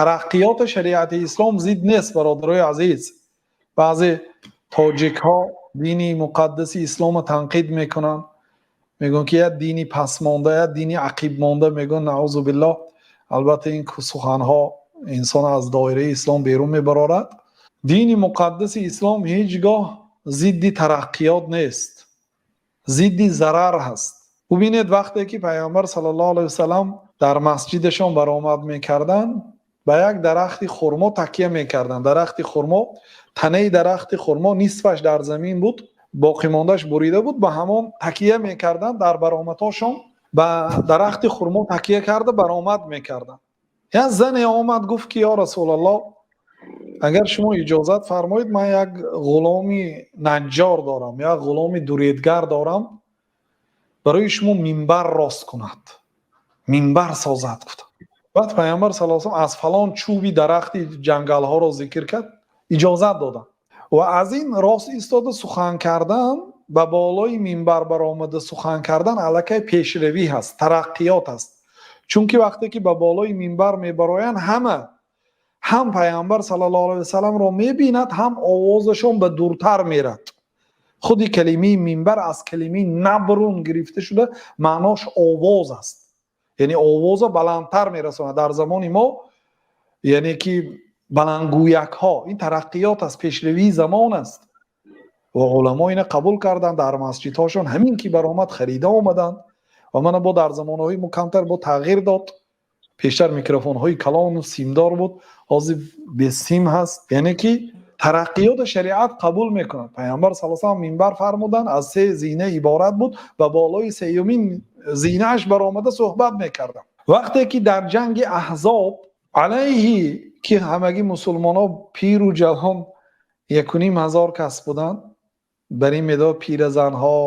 Тараққиёти шариати ислом зид нест, бародарои азиз. Баъзе тоҷикҳо дини муқаддаси исломро танқид мекунанд, мегӯянд, ки як дини пасмонда, як дини ақибмонда мегӯянд, наъузу биллоҳ. Албатта, ин суханҳо инсонро аз доираи ислом берун мебарорад. Дини муқаддаси ислом ҳеҷ гоҳ зидди тараққиёт нест, зидди зарар ҳаст. Бубинед, вақте ки Пайғамбар саллаллоҳу алайҳи васаллам дар масҷидашон баромад мекарданд, ба як дарахти хурмо такя мекарданд. Дарахти хурмо, танаи дарахти хурмо нисфаш дар замин буд, боқимондааш бурида буд, ба ҳамон такя мекарданд. Дар баромадҳошон ба дарахти хурмо такя карда баромад мекарданд. Як зане омад, гуфт, ки: «Ё Расулаллоҳ, агар шумо иҷозат фармоед, ман як ғуломи наҷҷор дорам, як ғуломи дуредгар дорам, барои шумо минбар рост кунад, минбар созад», гуфт. Баъд Пайғамбар саллаллоҳу алайҳи васаллам аз фалон чӯби дарахти ҷангалҳоро зикр кард, иҷозат доданд. Ва аз ин рост истода сухан кардан, ба болои минбар баромада сухан кардан аллакай пешравӣ ҳаст, тараққиёт аст. Чунки вақте ки ба болои минбар мебароянд, ҳама ҳам Пайғамбар саллаллоҳу алайҳи васалламро мебинад, ҳам овозашон ба дуртар мерад. Худи калимаи минбар аз калимаи набрун гирифта шуда, маънош овоз аст, яъне овоза баландтар мерасонад. Дар замони мо, яъне ки баландгӯякҳо. Ин тараққиёт аст, пешравии замон аст ва уламо ина қабул карданд. Дар масҷидҳошон ҳамин ки баромад, харида омаданд. Ва мана бо дар замонҳои мо камтар бо тағйир дод. Пештар микрофонҳои калону симдор буд, ҳозир бесим ҳаст. Яъне ки тараққиёти шариат қабул мекунад. Пайғамбар саллаллоҳу алайҳи васаллам минбар фармуданд, аз се зина иборат буд, ба болои сеюмин зинааш баромада суҳбат мекарданд. Вақте ки дар ҷанги Аҳзоб алайҳи ки ҳамагӣ мусулмонҳо пиру ҷавон 1500 кас буданд, бар ин медод пиразанҳо,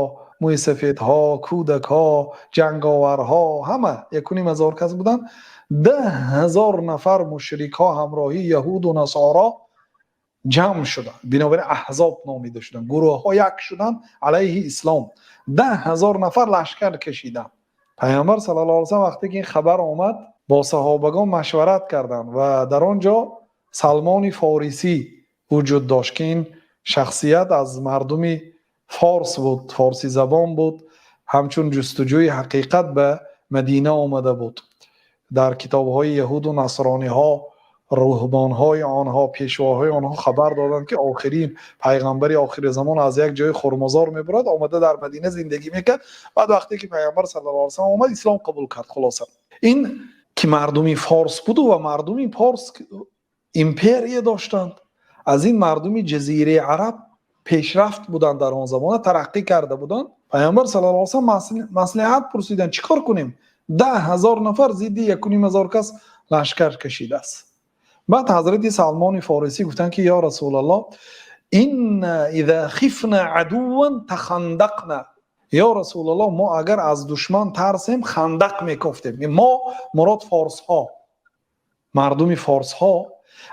мӯйсафедҳо, кӯдакҳо, ҷанговарҳо, ҳама 1500 кас буданд. 10 000 нафар мушрикҳо ҳамроҳи яҳуду насоро ҷамъ шуданд. Бинобар ин Аҳзоб номида шуданд. Гурӯҳҳо як шуданд алайҳи ислом, 10 000 нафар лашкар кашиданд. Пайғамбар саллаллоҳу алайҳи васаллам вақте ки ин хабар омад, бо саҳобагон машварат карданд ва дар он ҷо Салмони Форисӣ вуҷуд дошт, ки ин шахсият аз мардуми форс буд, форсизабон буд, ҳамчун ҷустуҷӯи ҳақиқат ба Мадина омада буд. Дар китобҳои яҳуду насрониҳо, руҳбонҳои онҳо, пешвоҳои онҳо хабар доданд, ки охирин пайғамбари охири замон аз як ҷои хурмозор мебурад, омада дар Мадина зиндагӣ мекард. Баъд вақте ки Пайғамбар саллаллоҳу алайҳи васаллам омад, ислом қабул кард. Хулоса, ин ки мардуми форс буду ва мардуми форс империя доштанд, аз ин мардуми Ҷазираи Араб пешрафт буданд, дар он замона тараққӣ карда буданд. Пайғамбар саллаллоҳу алайҳи васаллам маслиҳат пурсиданд: чӣ кор кунем? 10 000 нафар зидди 1500 кас лашкар кашидааст. Баъд ҳазрати Салмони Форисӣ гуфтанд, ки: «Ё Расулаллоҳ, инна иза хифна адувван тахандақна». Ё Расулаллоҳ, мо агар аз душман тарсем, хандақ мекофтем. Мо, мурод форсҳо, мардуми форсҳо,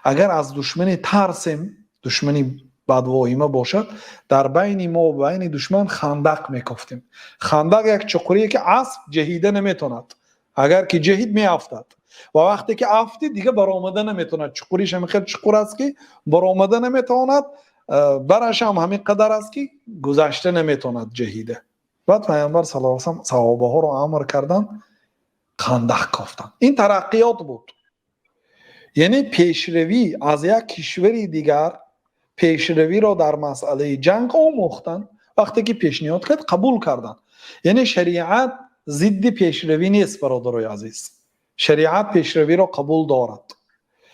агар аз душмане тарсем, душмани бадвоҳима бошад, дар байни мо ва байни душман хандақ мекофтем. Хандақ як чуқурие, ки асп ҷаҳида наметавонад, агар ки ҷаҳид, меафтад ва вақте ки афтид, дига баромада наметавонад. Чуқуриш ҳамин хел чуқур аст, ки баромада наметавонад, бараш ҳам ҳамин қадар аст, ки гузашта наметавонад ҷаҳида. Баъд Пайғамбар саллаллоҳу алайҳи васаллам саҳобаҳоро амр карданд, хандақ кофтанд. Ин тараққиёт буд, яъне пешравӣ. Аз як кишвари дигар пешравиро дар масъалаи ҷанг омӯхтанд. Вақте ки пешниҳод кард, қабул карданд. Яъне шариат зидди пешравӣ нест, бародарои азиз, шариат пешравиро қабул дорад.